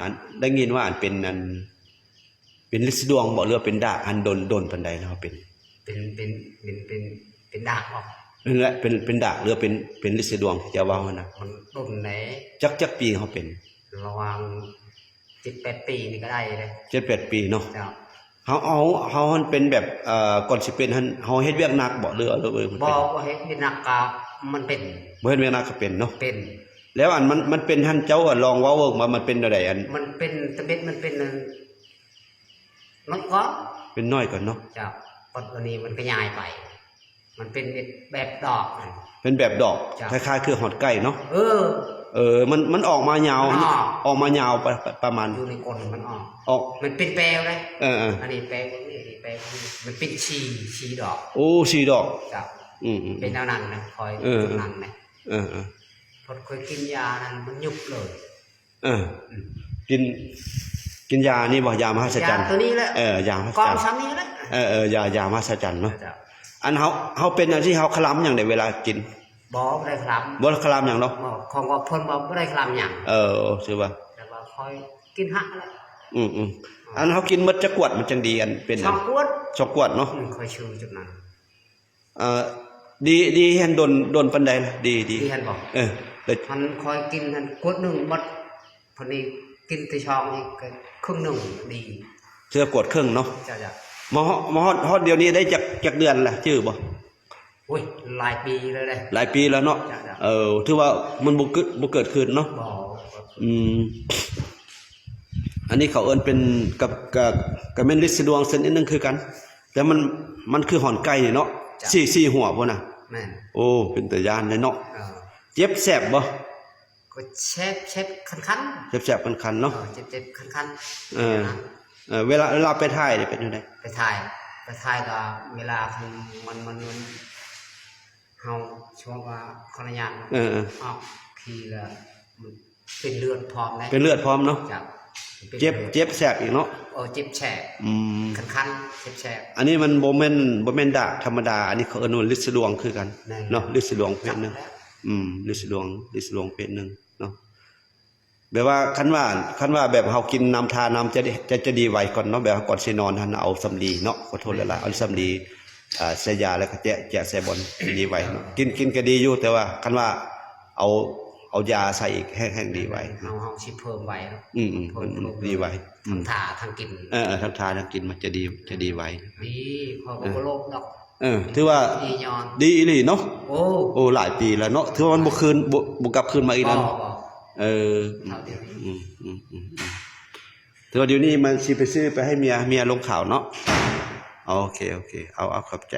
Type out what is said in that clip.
ອັນ ໄດ້ຍິນວ່າອັນເປັນອັນ ເປັນລິດສະດວງບໍ ຫຼືວ່າເປັນດາກ ອັນດົນ ດົນປານໃດແລ້ວເປັນ? ເປັນ ເປັນ ເປັນ ເປັນ ເປັນດາກບໍ? ນັ້ນແຫຼະ ເປັນ ເປັນດາກ ຫຼືວ່າເປັນ ເປັນລິດສະດວງທີ່ເຈົ້າເວົ້າຫັ້ນນະ? ມັນດົນໃດ. ຈັກ ຈັກປີເຮົາເປັນ? ລະຫວ່າງເຈັດແປດປີນີ້ກໍໄດ້ເດ້. ເຈັດແປດປີເນາະ. ເຈົ້າ. ເຮົາ ເຮົາ ເຮົາຫັ້ນເປັນແບບ ເອີ ກ່ອນຊິເປັນຫັ້ນ ເຮົາເຮັດວຽກໜັກບໍ ຫຼືວ່າ ຫຼືວ່າມັນເປັນ? ບໍ່ ບໍ່ເຮັດວຽກໜັກກໍມັນເປັນ. ບໍ່ເຮັດວຽກໜັກກໍເປັນເນາະ? ເປັນ. ແລ້ວອັນມັນ ມັນເປັນຫັ້ນ ເຈົ້າ ອາ ລອງເວົ້າເບິ່ງວ່າມັນເປັນແນວໃດ? ອັນ ມັນເປັນຕະເບັດ ມັນເປັນອັນ ນ້ອຍກ່ອນ. ເປັນນ້ອຍກ່ອນເນາະ? ເຈົ້າ. ປະ ອັນນີ້ມັນຂະຫຍາຍໄປ. ມັນເປັນແບບ ແບບດອກ. ເປັນແບບດອກ. ເຈົ້າ. ຄ້າຍໆຄືຮອດໄກ່ເນາະ? ເອີ. ເອີ ມັນ ມັນອອກມາຍາວ ມັນອອກ ອອກມາຍາວປະ ປະ ປະມານ ຢູ່ໃນກົ້ນມັນອອກ. ອອກ ມັນເປັນແປວເດ້. ເອີໆ. ອັນນີ້ແປວນີ້ ອັນນີ້ແປວນີ້ ມັນເປັນສີ່ ສີ່ດອກ. ໂອ້ ສີ່ດອກ. ເຈົ້າ. ອືມໆໆ. ເປັນແນວນັ້ນນະ ຂ້ອຍ ເອີ ເປັນແນວນັ້ນນະ. ເອີໆ. ເພາະຂ້ອຍກິນຢານັ້ນມັນຍຸບເລີຍ. ເອີ ອືມ ກິນ ກິນຢານີ້ບໍ່? ຢາມະຫັດສະຈັນ ຢາໂຕນີ້ແຫຼະ. ເອີ ຢາມະຫັດສະຈັນ ກ້ອງສ່ຳນີ້ແຫຼະ. ເອີໆ ຢາ ຢາມະຫັດສະຈັນເນາະ. ເຈົ້າ. ອັນເຮົາ ເຮົາເປັນອັນທີ່ເຮົາຄະລຳຫຍັງໃດເວລາກິນ? ບໍ່ ບໍ່ໄດ້ຄະລຳ. ບໍ່ໄດ້ຄະລຳຫຍັງເນາະ? ບໍ່ ຂອງວ່າເພິ່ນວ່າບໍ່ໄດ້ຄະລຳຫຍັງ. ເອີ ຖືວ່າ ແຕ່ວ່າຂ້ອຍກິນຫະແຫຼະ. ອືມໆ. ອໍ ອັນເຮົາກິນໝົດຈັກກວດມັນຈັ່ງດີ ອັນເປັນ ສອງກວດ. ສອງກວດເນາະ. ອືມ ຂ້ອຍຊື່ຈຸດນັ້ນ. ເອີ ດີ ດີຫັ້ນດົນ ດົນປານໃດລະ? ດີ ດີ ດີຫັ້ນບໍ? ເອີ ແລ້ວ ຫັ້ນຂ້ອຍກິນຫັ້ນກວດໜຶ່ງໝົດ ພາດນີ້ກິນແຕ່ສອງອີກກໍເຄິ່ງໜຶ່ງດີ. ເທື່ອກວດເຄິ່ງເນາະ? ເຈົ້າໆ. ມາຮອດ ມາຮອດ ຮອດດຽວນີ້ໄດ້ຈັກ ຈັກເດືອນລະ ຈື່ບໍ່? ໂອ້ຍ ຫຼາຍປີແລ້ວເດ້. ຫຼາຍປີແລ້ວເນາະ? ເຈົ້າໆ. ເອີ ຖືວ່າມັນບໍ່ເກີດ ບໍ່ເກີດຂຶ້ນເນາະ? ບໍ່. ອືມ ອັນນີ້ເຂົາເອີ້ນເປັນ ກະ ກະ ກະແມ່ນລິດສະດວງຊະນິດໜຶ່ງຄືກັນ. ແຕ່ມັນ ມັນຄືຫອນໄກ່ນີ້ເນາະ. ເຈົ້າ. ສີ່ ສີ່ຫົວພຸ້ນນະ. ແມ່ນ. ໂອ້ ເປັນຕາຢ້ານເດ້ເນາະ. ເອີ. ເຈັບແສບບໍ່? ກໍແສບ ແສບຄັນໆ. ແສບໆຄັນໆເນາະ. ເອີ ເຈັບໆຄັນໆ. ເອີ ເອີ ເວລາ ເວລາໄປຖ່າຍນີ້ເປັນແນວໃດ? ໄປຖ່າຍ ໄປຖ່າຍກໍເວລາມັນ ມັນ ມັນ ເຮົາ ສົມມຸດວ່າ ຂໍອະນຸຍາດເນາະ. ເອີໆ. ອອກຂີ້ແລ້ວມັນ ເປັນເລືອດພ້ອມເດ້. ເປັນເລືອດພ້ອມເນາະ. ເຈົ້າ. ເຈັບ ເຈັບແສບອີກເນາະ. ເອີ ເຈັບແສບ. ອືມ ຄັນໆ ເຈັບແສບ. ອັນນີ້ມັນບໍ່ແມ່ນ ບໍ່ແມ່ນດາກທຳມະດາ ອັນນີ້ເຂົາເອີ້ນວ່າລິດສະດວງຄືກັນ. ແມ່ນ. ເນາະ ລິດສະດວງເພດໜຶ່ງ. ຈັກແລ້ວ. ອືມ ລິດສະດວງ ລິດສະດວງເພດໜຶ່ງເນາະ. ແບບວ່າຄັນວ່າ ຄັນວ່າແບບເຮົາກິນນ້ຳທານ້ຳຈະ ຈະ ຈະດີໄວກ່ອນເນາະ. ແບບວ່າກ່ອນຊິນອນຫັ້ນເອົາສຳລີເນາະ ຂໍໂທດຫຼາຍໆ ເອົາສຳລີ ອ່າ ໃສ່ຢາ ແລ້ວກໍແຈະ ແຈະໃສ່ບ່ອນດີໄວເນາະ. ກິນ ກິນກໍດີຢູ່ ແຕ່ວ່າຄັນວ່າເອົາ ເອົາຢາໃສ່ອີກແຮ່ງ ແຮ່ງດີໄວເນາະ. ເຮົາ ເຮົາຊິເພີ່ມໄວເນາະ. ອືມໆ ເພີ່ມ ເພີ່ມ ເພີ່ມດີໄວ. ອືມ ທັງທາທັງກິນ. ເອີໆ ທັງທາທັງກິນມັນຈະດີ ຈະດີໄວ. ດີ ເອີ ຂ້ອຍກໍບໍ່ໂລບດອກ. ເອີ ຖືວ່າດີຍ້ອນ ດີອີ່ຫຼີເນາະ. ໂອ້ ໂອ້ ຫຼາຍປີແລ້ວເນາະ ຖືວ່າມັນບໍ່ຄືນ ບໍ່ ບໍ່ກັບຄືນມາອີກແລ້ວ. ບໍ່ ບໍ່. ເອີ ເທົ່າດຽວນີ້. ອືມໆໆ ຖືວ່າດຽວນີ້ມັນຊິໄປຊື້ໄປໃຫ້ເມຍ ເມຍລົງຂາວເນາະ. ໂອເຄ ໂອເຄ ເອົາ ເອົາ ຂອບໃຈ.